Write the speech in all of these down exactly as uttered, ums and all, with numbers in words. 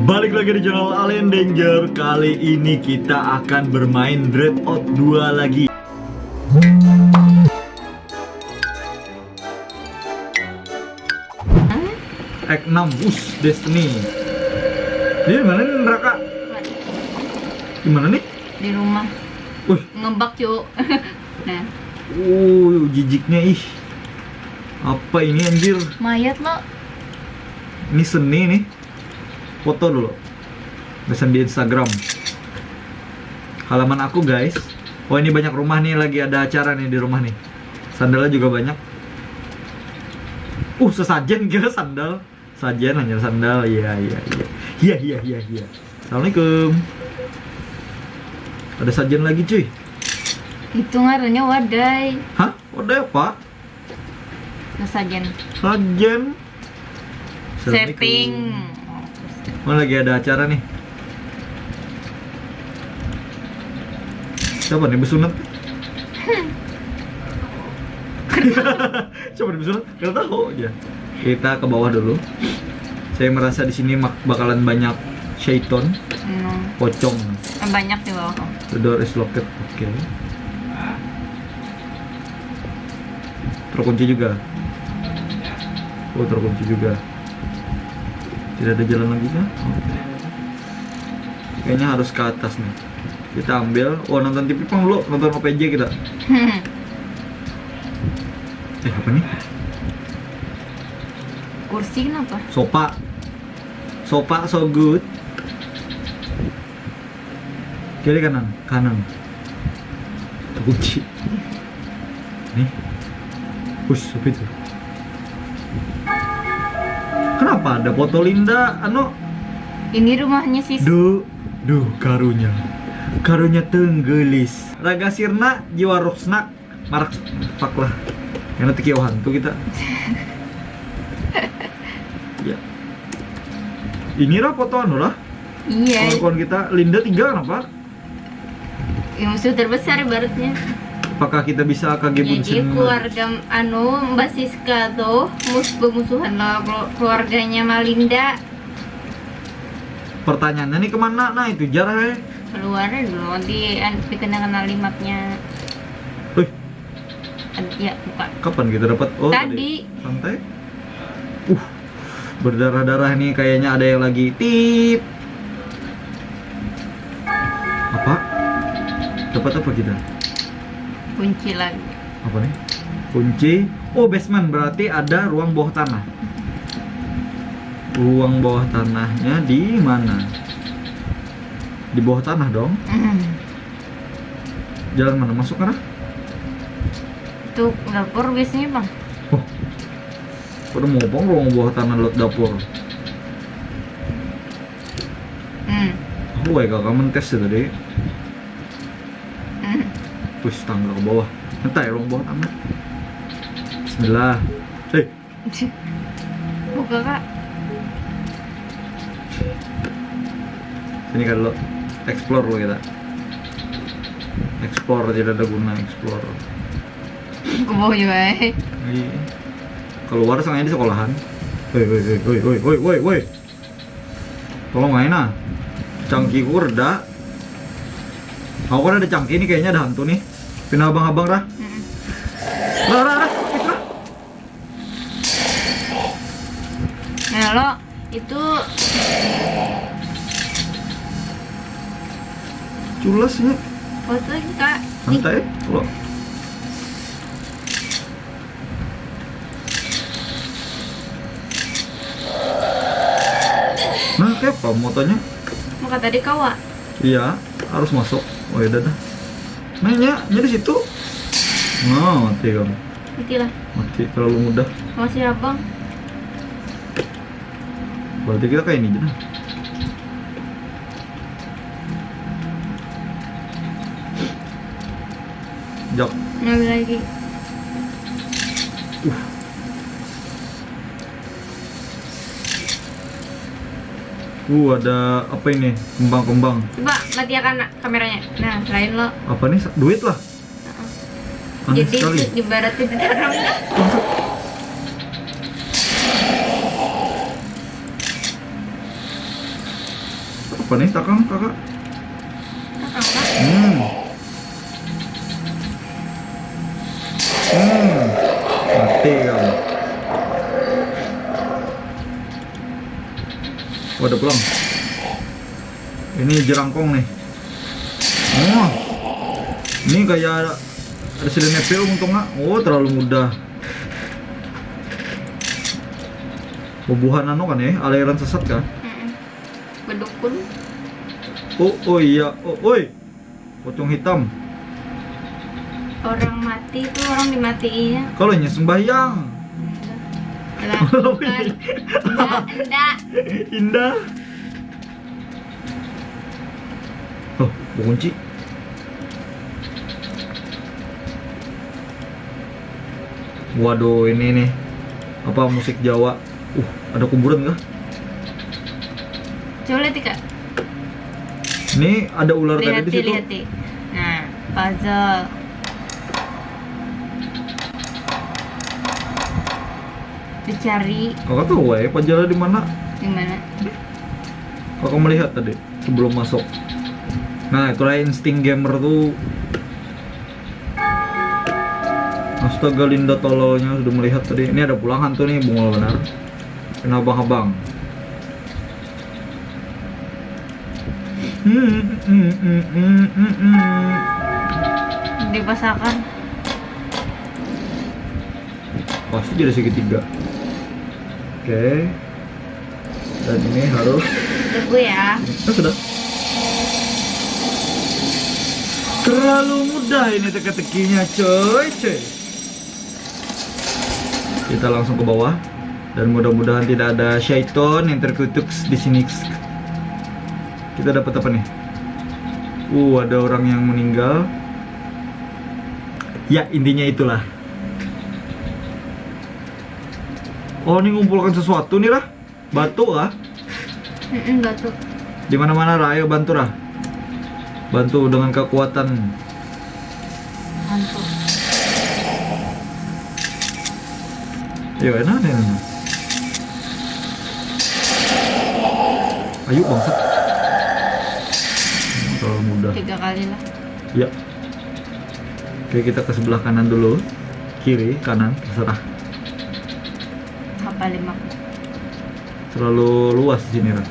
Balik lagi di channel Alien Danger. Kali ini kita akan bermain Dread Out dua lagi. Act enam, us, Destiny. Ini di mana nih neraka? Di mana nih? Di rumah. Wih. Ngebak, cu. Nah. Uh, jijiknya ih. Apa ini anjir? Mayat lo. Ini seni nih. Foto dulu. Pesan di Instagram. Halaman aku, guys. Oh, ini banyak rumah nih, lagi ada acara nih di rumah nih. Sandalnya juga banyak. Uh, sesajen kira sandal. Sajen hanya sandal. Iya, iya, iya. Iya, iya, iya, iya. Assalamualaikum. Ada sajen lagi, cuy. Itu ngarannya wadai. Hah? Wadai apa? Nah, sajen. Sajen. Assalamualaikum. Setting. Oh, lagi ada acara nih. Siapa nih besunat? Siapa nih besunat? Gak tahu aja. Kita ke bawah dulu. Saya merasa di sini mak- bakalan banyak syaiton, Hmm. Pocong. Banyak di bawah. The door is locked. Oke. Terkunci juga. Oh, terkunci juga. Tidak ada jalan lagi kah? Oke. Kayaknya harus ke atas nih. Kita ambil. Oh, nonton T V pang dulu, nonton O P J kita. Hmm. Eh, apa nih? Kursi kenapa? Sopa. Sopa so good. Kiri kanan, kanan. Terkunci. Nih. Us, apa itu? Kenapa ada foto Linda? Anu. Ini rumahnya sis. Duh, duh, karunya. Karunya tenggelis. Raga sirna, jiwa ruksnak. Marak, fuck lah. Karena tiki hantu kita. Ya. Ini lah foto anu lah. Iya. Kawan-kawan kita, Linda tiga kenapa? Ya, musuh terbesar ibaratnya. Apakah kita bisa A K G Bunsen? Jadi keluarga anu Mbak Siska tuh mus bermusuhan lah kelu- keluarganya Malinda. Pertanyaannya nih kemana? Nah itu jar hei. Keluarnya dulu di an- dikenal-kenal limatnya. Wih. Ad- ya buka. Kapan kita dapat? Oh, tadi. Santai. Uh, berdarah-darah nih kayaknya ada yang lagi tip. Apa? Dapat apa kita? Kunci lagi. Apa nih? Kunci. Oh, basement, berarti ada ruang bawah tanah. Ruang bawah tanahnya di mana? Di bawah tanah dong. Mm. Jalan mana masuk, Kara? Itu dapur biasanya, Bang. Oh. Pada mau apa ruang bawah tanah lewat dapur? Hmm. Aku kayak kakak mentes ya tadi. Hmm. Wis, tangga ke bawah. Entah ya ruang bawah tanah. Bismillah. Eh. Buka, Kak. Sini kan lo explore lo kita. Explore, tidak ada guna explore. Ke bawah juga, eh. Iya. Keluar sengaja di sekolahan. Woi, woi, woi, woi, woi, woi, woi, woi. Tolong aja nah. Cangkiku reda. Aku kan ada cangki nih, kayaknya ada hantu nih. Pindah abang-abang dah. Mm-mm. Lah, lah, lah. Nah, lo itu culasnya. Foto lagi, Kak. Santai, lo. Nah, kayak apa motonya? Maka tadi kawa. Iya, harus masuk. Oh, ya udah dah. Nah, nya, nya di situ. Nah, mati kamu. Itulah. Mati terlalu mudah. Masih abang. Berarti kita kayak ini aja nah. Jak. Ngambil lagi. Uh. Uh, ada apa ini? Kembang-kembang. Coba matiakan kameranya. Nah, lain lo. Apa nih? Duit lah. Aneh. Jadi sekali. Itu ibaratnya ditaruh. Maksud- Apa nih takang, kakak? Kakak. Hmm. Hmm. Mati kamu. Oh, ada pulang. Ini jerangkong nih. Oh. Ini kayak Resident Evil untungnya. Oh, terlalu mudah. Bubuhan anu kan ya, aliran sesat kan? Mm-mm. Bedukun. Oh, oh iya. Oh, oi. Pocong hitam. Orang mati itu orang dimatiinya. Kalau nya sembahyang. Lah, bukan. Enggak, enggak. Indah. Oh, kunci. Waduh, ini nih. Apa, musik Jawa? Uh, ada kuburan kah? Coba lihat, Kak. Ini ada ular tadi di situ. Lihat, lihat. Nah, puzzle. Dicari. Kakak tahu ya, puzzle di mana? Di mana? Kakak melihat tadi sebelum masuk. Nah, itulah insting gamer tuh. Astaga, Linda tololnya sudah melihat tadi. Ini ada pulang hantu nih, bungul benar. Kena abang-abang. Hmm, hmm, hmm, hmm, hmm, hmm. Dipasakan. Pasti jadi segitiga. Oke. Dan ini harus. Tunggu ya. Nah, sudah. Terlalu mudah ini teka-tekinya, coy, coy. Kita langsung ke bawah. Dan mudah-mudahan tidak ada syaiton yang terkutuk di sini. Kita dapat apa nih? Uh, ada orang yang meninggal. Ya, intinya itulah. Oh, ini ngumpulkan sesuatu nih, Rah. Batu kah? Mm-mm, batu. Di mana-mana, Rah. Ayo bantu, Rah. Bantu dengan kekuatan. Bantu. Ayo, enak nih, enak. Ayo, bangsat. Terlalu mudah. Tiga kali lah. Ya. Oke, kita ke sebelah kanan dulu. Kiri, kanan, terserah. Apa lima? Terlalu luas di sini, Ran.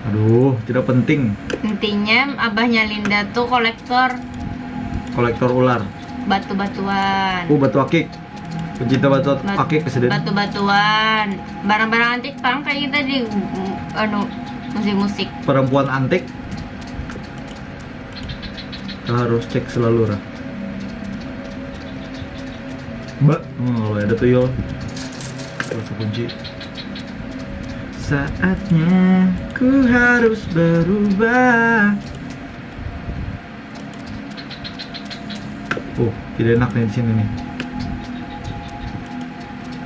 Aduh, tidak penting. Intinya abahnya Linda tuh kolektor. Kolektor ular. Batu-batuan. Oh, batu akik. Pecinta batu Bat- akik kesedihan. Batu-batuan. Barang-barang antik pang kayak kita di mm, anu musik-musik. Perempuan antik. Kita harus cek selalu, Ra. Mbak, oh, kalau ada tuyul. Terus kunci. Saatnya ku harus berubah. Oh, tidak enak nih di sini nih.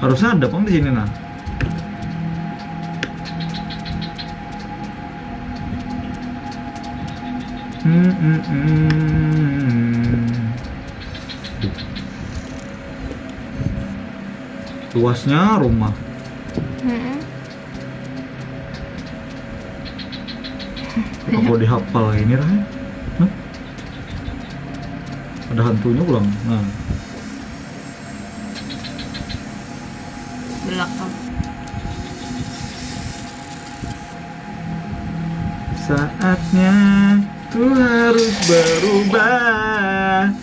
Harusnya ada pang di sini nah. Hmm, hmm, hmm. Luasnya rumah. Mm-mm. Apa dihafal ini, Rai? Hah? Ada hantunya pulang. Nah. Belakang. Saatnya ku harus berubah.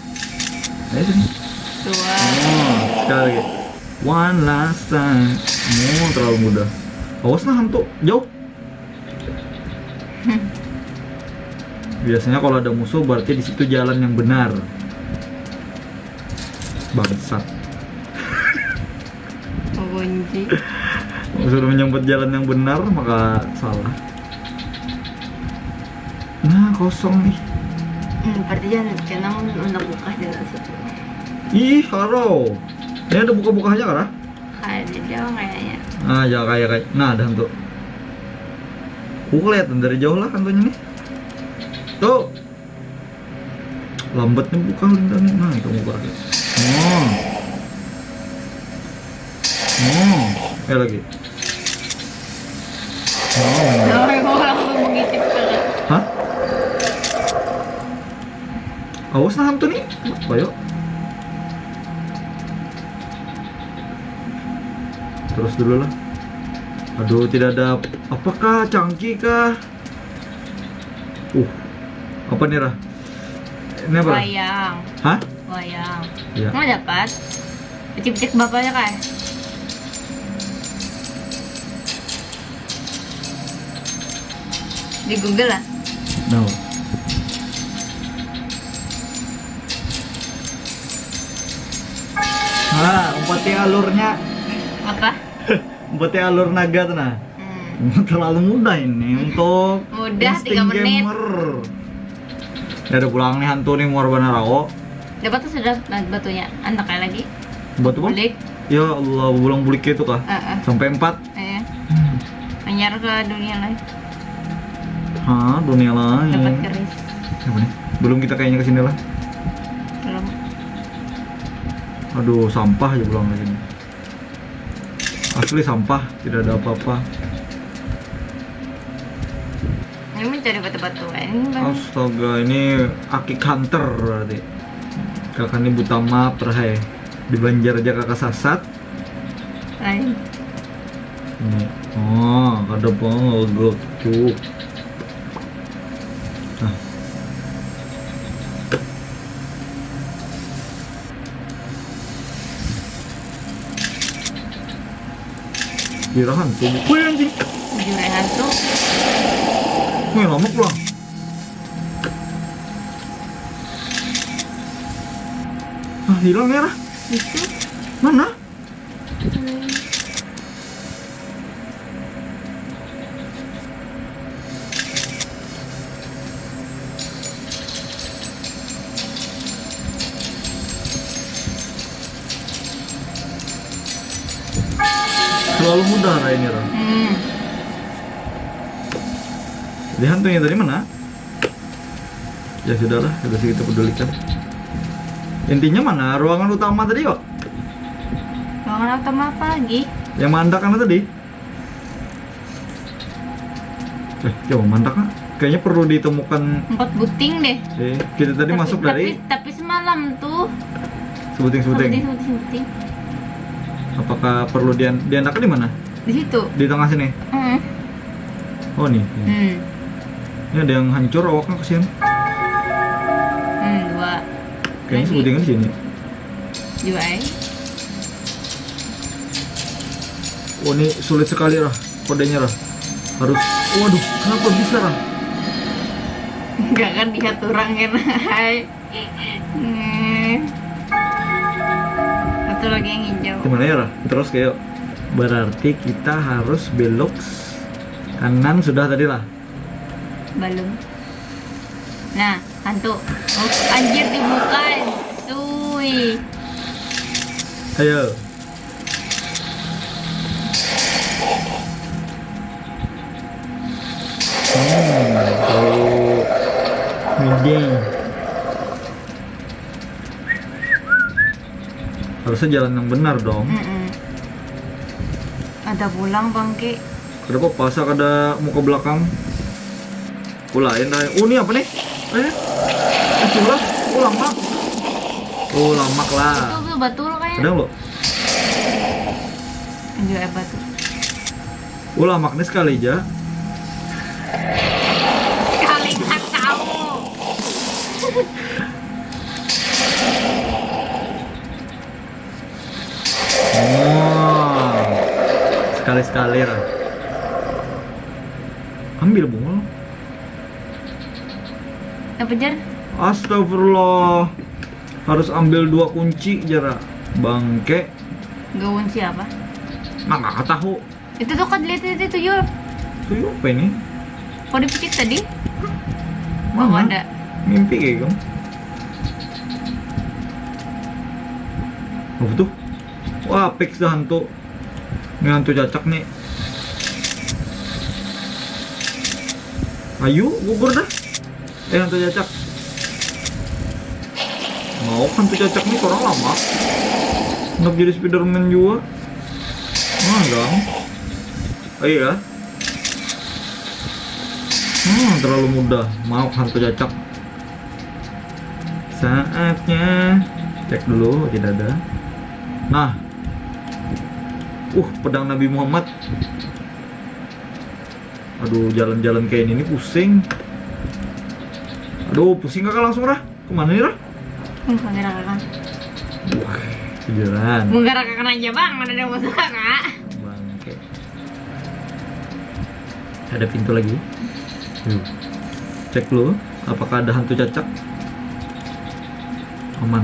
Ayo sini. Dua. Oh, sekali lagi. One last time. Oh, terlalu mudah. Awas nah hantu, jauh. Biasanya kalau ada musuh berarti di situ jalan yang benar. Bangsat. Mengunci. Sudah menyambut jalan yang benar maka salah. Nah, kosong nih. Hmm, berarti jangan kena untuk buka jalan situ. Ih, haro. Ini ada buka-bukanya kah? Kayak di jauh kayaknya. Ah, ya kayak kayak. Nah, ada hantu. Aku kelihatan dari jauh lah hantunya nih. Tuh. Lambat nih buka lintang nih. Nah, itu buka lagi. Oh. Oh, eh lagi. Oh. Nah, aku langsung mengisi Awas nah hantu nih. Ayo. Terus dulu lah. Aduh, tidak ada, apakah cangki kah? Uh, apa nih, Rah? Ini apa, Rah? Wayang. Hah? Wayang. Iya. Nggak dapat. Pecik-pecik bapaknya kan? Di Google lah. No. Nah, umpati alurnya. Apa? Umpati alur naga tuh nah. Hmm. Terlalu mudah ini untuk mudah, tiga menit. Gamer. Ya ada pulang nih hantu nih, muar banar aku. Dapat tuh sudah batunya, antak lagi. Batu apa? Bulik. Ya Allah, bulang bulik itu kah? Heeh. Sampai empat. Eh. Hmm. Anyar ke dunia lain. Hah, dunia lain. Dapat keris. Apa nih? Belum kita kayaknya ke sini lah. Belum. Aduh, sampah aja pulang lagi. Asli sampah, tidak ada apa-apa. Ini mencari batu-batu ini, Bang. Astaga, ini akik hunter berarti. Kakak ini buta map, rahai. Di Banjar aja kakak sasat. Lain. Ini. Oh, ada apa? Cuk. Nah. Kira hantu. Wih, anjing. Jurang hantu. Wih, lama pulang. Ah, hilang ya, Rah? Itu. Mana? Terlalu mudah lah ini, Ron. Hmm. Jadi hantunya tadi mana? Ya sudahlah, tidak usah kita pedulikan. Intinya mana ruangan utama tadi, Wak? Ruangan utama apa lagi? Yang mandak kan tadi? Eh, coba mandak kan? Kayaknya perlu ditemukan. Empat buting deh. Eh, kita tadi tapi, masuk tapi, dari tapi semalam tuh. Sebuting-sebuting. Sebuting, sebuting, sebuting. Apakah perlu dian diandak di mana? Di situ. Di tengah sini. Hmm. Oh nih. Hmm. Ini ada yang hancur awaknya, kesian. Hmm, dua. Kayaknya sebutingan di sini. Dua, eh. Oh, ini sulit sekali, Rah. Kodenya, Rah. Harus, waduh, kenapa bisa, Rah? Enggak kan lihat orang kan, hai. Hmm. Satu lagi yang hijau. Gimana ya, Rah? Terus kayak berarti kita harus belok kanan sudah tadi lah. Belum. Nah, hantu. Oh, anjir, dibuka. Sui. Ayo. Hmm, tahu. Miding. Harusnya jalan yang benar dong. Mm-mm. Ada pulang bangke. Kada apa-apa, asal kada muka belakang. Ulain dah. Oh, ini apa nih? Eh, itulah. Oh, lamak. Oh, lamak lah. Itu tuh betul kayaknya. Ada lo. Enggak, eh, batu. Oh, lamak nih sekali aja. Sekali nggak tahu. Wah, sekali-sekali lah. Ambil bungul. Apa, Jar? Astagfirullah. Harus ambil dua kunci, jara. Bangke. Dua kunci apa? Nah, nggak tahu. Itu tuh, Kak, lihat itu tuyul. Tuyul apa ini? Kok dipicit tadi? Mana? Oh, ada. Mimpi kayak gitu. Apa tuh? Wah, fix dah hantu. Ini hantu cacak nih. Ayo, gugur dah. Eh, hantu cacak. Mau hantu cacak nih, orang lama. Nak jadi Spiderman juga. Nah, dong. Oh iya. Hmm, terlalu mudah. Mau hantu cacak. Saatnya cek dulu, tidak ada. Nah, uh, pedang Nabi Muhammad. Aduh, jalan-jalan kayak ini nih pusing. Aduh, pusing kakak langsung, Rah. Kemana nih, Rah? Hmm, menggerakkan. Wah, kejaran. Menggerakkan aja, Bang, mana ada yang masuk, Kak? Bangke. Ada pintu lagi. Yuk. Cek dulu, apakah ada hantu cacak? Aman.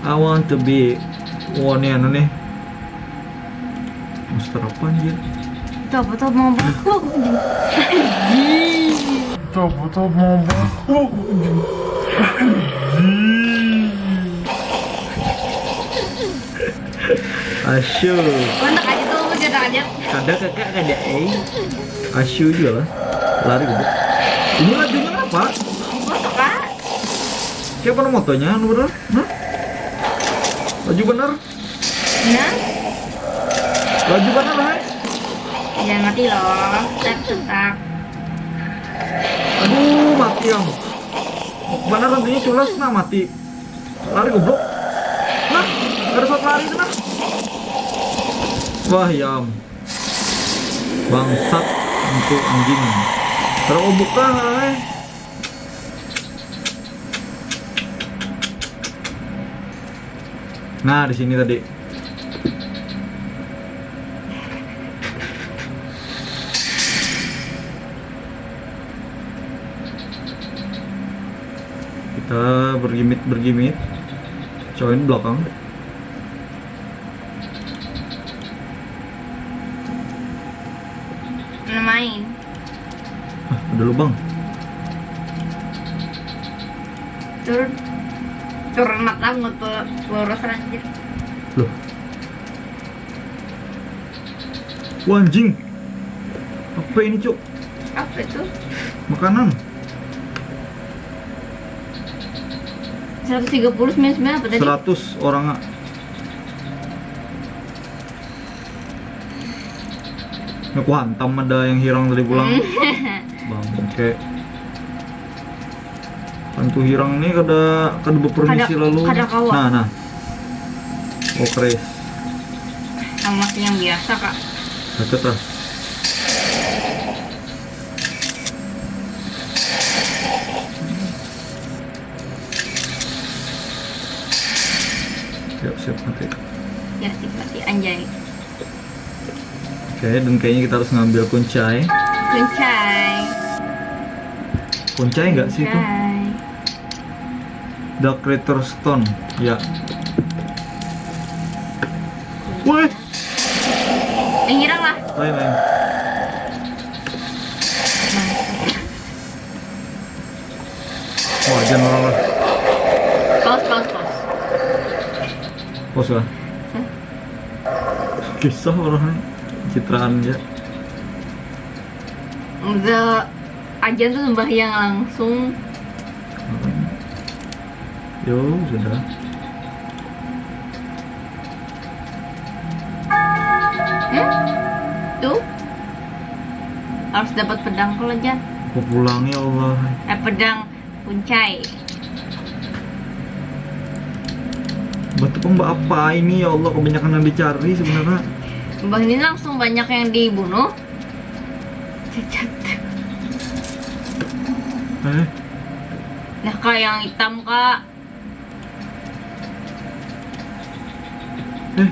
I want to be. Wah, nih anu nih. Monster apa anjir? Itu apa tuh, mau baku? Coba tuh mau baku. Asyik. Kontak aja tuh, aku cerita aja. Kada kakak kada eh. Asyik juga lah. Lari gitu. Ini lajunya apa? Gosok, Kak. Siapa nama motonya? Anu bener? Hah? Laju bener? Nah, Laju bener, hai? jangan mati loh. Tetap, tetap. Aduh, mati yang. Mana rantingnya culas, nah mati. Lari goblok. Nah, ada saat lari itu nah. Wah, yam. Bangsat untuk anjing. Terus buka, hai. Nah, di sini tadi. Kita bergimit-bergimit. Coin belakang. Nah, main. Ah, ada lubang. Turun. Turun mata mutu lurus aja. Loh. Wah, anjing. Apa ini, Cuk? Apa itu? Makanan. Seratus tiga puluh sembilan sembilan apa tadi? Seratus orang. Ini aku hantam ada yang hirang tadi pulang. Bangke. Hantu hirang ini kada kada berpermisi Kada- lalu. kada kawa. Nah, nah. Oh, keris. Sama masih yang biasa, Kak. Bacot lah. Siap, siap, mati. Ya, sih, mati, anjay. Oke, dan kayaknya kita harus ngambil kuncai. Kuncai. Kuncai nggak sih itu? Kuncai. The Creator Stone. Ya. Woi, Yang hirang lah. lain, lain. Wah, jangan orang lah. Pause, pause, pause. Pause lah. Sah. Kisah orang ini citraan ya. Udah aja tuh sembahyang langsung. Yo, sudah. Hmm? Tuh. Harus dapat pedang kalau aja. Aku pulang ya Allah. Eh, pedang kuncai. Batu pemba apa ini ya Allah, kebanyakan yang dicari sebenarnya. Mbah ini langsung banyak yang dibunuh. Cacat. Eh, Nah, Kak, yang hitam, Kak. eh.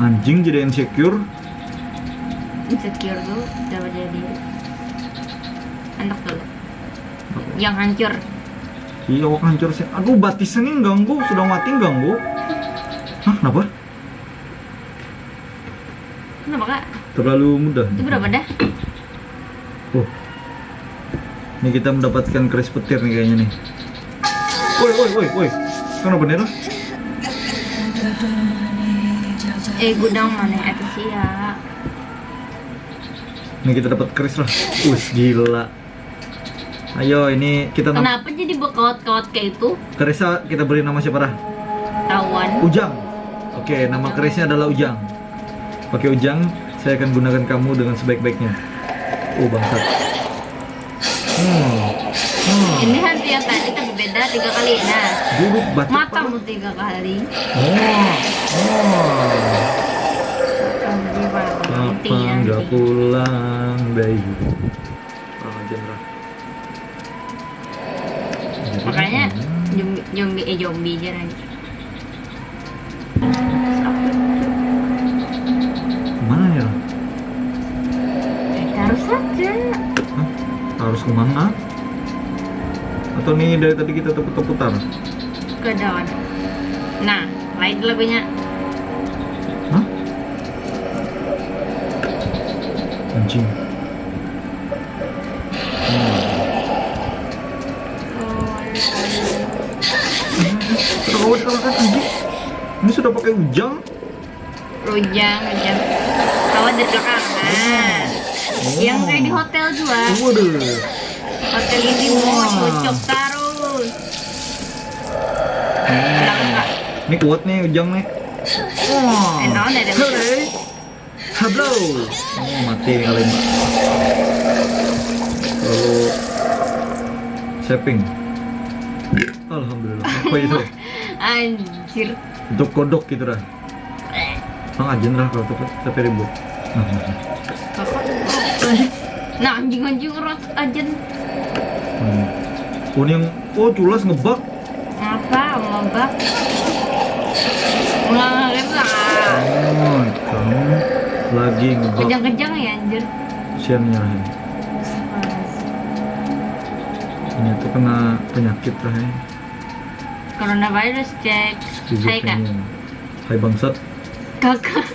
Anjing jadi insecure. Insecure tuh dapat jadi anak tuh. Yang hancur. Iya, awak hancur sih. Aduh, batisnya nih ganggu, sudah mati ganggu. Hah, kenapa? Kenapa, Kak? Terlalu mudah. Itu berapa dah? Oh. Ini kita mendapatkan keris petir nih kayaknya nih. Woi, woi, woi, woi. Kenapa nih, Rah? Eh, gudang mana ya? Itu sih ya. Nih kita dapat keris lah. Us, gila. Ayo, ini kita tam- Kenapa jadi berkawat-kawat kayak itu? Kerisnya kita beri nama siapa, Rah? Tawan. Ujang. Oke, nama kerisnya adalah Ujang. Oke, Ujang, saya akan gunakan kamu dengan sebaik-baiknya. Oh, bangsat. Hmm. Hmm. Ini hantu yang tadi tapi beda tiga kali. Nah, Duduk batuk. Matamu tiga kali. Oh. Oh. Matamu tiga kali. Apa nggak pulang, bayi? Kurang ajar lah. Makanya zombie, zombie eh zombie aja nanti. Mana ya? Eh, harus saja. Hah? Harus kemana? Atau nih dari tadi kita terputar-putar? Ke daun. Nah, lain lagunya. Hah? Anjing. Hmm. Terus kalau kan anjing. Ini sudah pakai ujang. Rujang, rujang. Kawan dari belakang. Nah, yang kayak di hotel juga. Waduh. Hotel ini mau cocok terus. Belakang, Kak. Ini kuat nih ujang nih. Wah. Eh, naon ada? Hei. Hablo. Oh, mati nih kalian. Lalu saving. Alhamdulillah. Apa itu? Anjir. Untuk kodok gitu dah. Mang ajen lah kalau tapi, tapi ribut. Nah, nah, nah. Kakak. Nah, anjing-anjing orang ajen. Hmm. Kuning. Oh, culas ngebak. Apa? Ngebak. Ngelanggar lah. Oh, kamu lagi ngebak. Kejang-kejang ya anjir. Sian nyerahin. Ini tuh kena penyakit lah ya. Coronavirus cek. Hai, Kak. Hai bangsat. Kakak.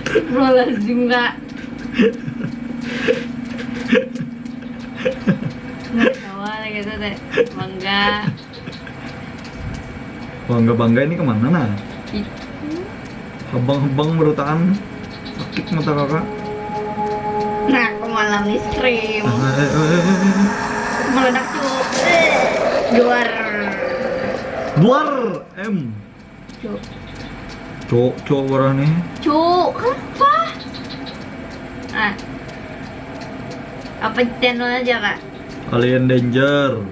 Astagfirullahaladzim, Kak. Nggak tahu lah gitu deh. Bangga. Bangga-bangga ini kemana nah? Itu. Habang-habang berutaan. Sakit mata kakak. Nah, aku malam nih scream. Ah, eh, eh, eh, eh. Meledak tuh. Duar. Duar M. Cuk. Cok, cok warnanya. Cuk, kenapa? Ah. Apa channel aja, Kak? Alien Danger.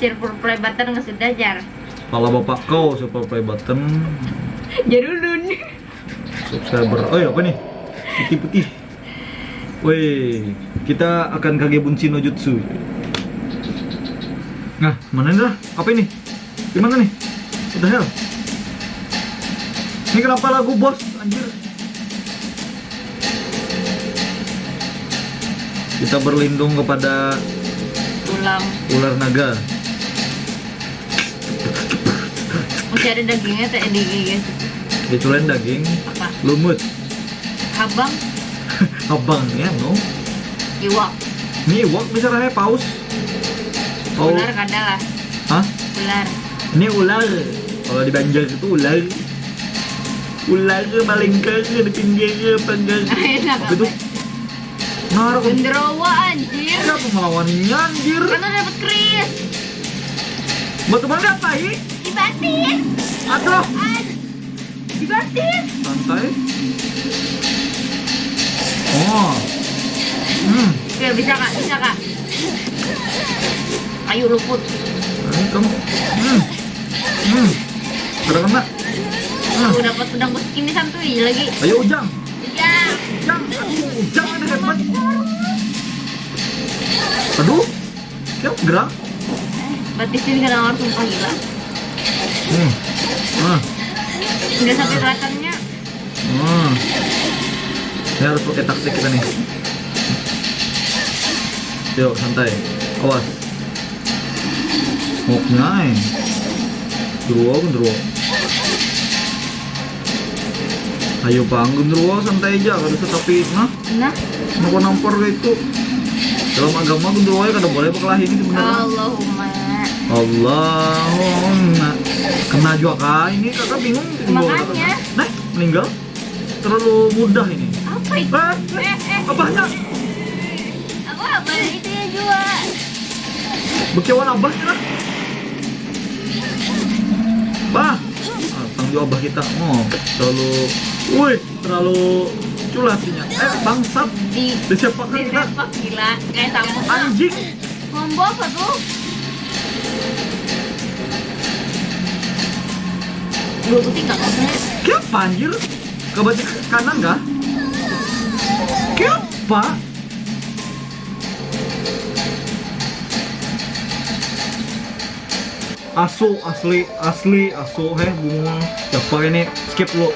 Share for play button nggak sudah, jar. Pala bapak kau super play button. Jarulun. Subscriber. Oh ya, apa nih? Putih-putih. Woi, kita akan Kagebunshi no Jutsu. Nah, mana nih lah? Apa ini? Gimana nih? What the hell? Ini kenapa lagu bos? Anjir. Kita berlindung kepada Tulang. Ular naga. Masih ada dagingnya teh di gigi. Itu lain daging. Apa? Lumut. Habang. Habang ya, no. Iwak. Ini iwak bisa rasanya paus. Paus. Ular kada lah. Hah? Ular. Ini ular. Kalau di Banjar itu ular. Ular malingkar di pinggir pagar. Enak Apa itu? Nah, Genderuwo anjir. Siapa melawannya anjir? Kan udah dapet kris. Buat teman apa ini? Dibatis. Aduh, Dibatis. Santai. Oh. Hmm. Ya bisa kak, bisa kak. Ayo luput. Ini kamu. Hmm. Hmm. Ada kena. Hmm. Aku dapat pedang besi ini santuy lagi. Ayo Ujang. Ya. Ujang. Aduh, Ujang ada hebat. Aduh. Siap gerak. Batis ini kena orang sumpah gila. Hmm. Nah. Udah sampai kelatannya. Hmm. Ini harus pakai taktik kita nih. Yuk, santai. Awas. Ngoknya, eh. Genderuwo, genderuwo. Ayo pang genderuwo, santai aja, kada usah tapi nah. Nah. Kenapa nampar kayak itu? Dalam agama genderuwo ya kada boleh berkelahi ini sebenarnya. Allahumma. Allahumma. Kena juga kah ini, kakak bingung. Makanya. Nah, meninggal. Terlalu mudah ini. Apa itu? Eh, Eh, eh. Abahnya. Apa apa itu ya juga? Bekewaan abah kira. Bah. Ah, tang Abah kita, oh, terlalu, woi, terlalu culas inya. Eh, bangsat. Di Disiapakan kita? Disepak gila. Kayak tamu. Anjing. Ngombo apa tuh? Dua putih nggak apa. Kenapa anjir? Ke baca ke kanan kah? Kenapa? Asu asli, asli asu, heh, bingung. Siapa ini? Skip dulu.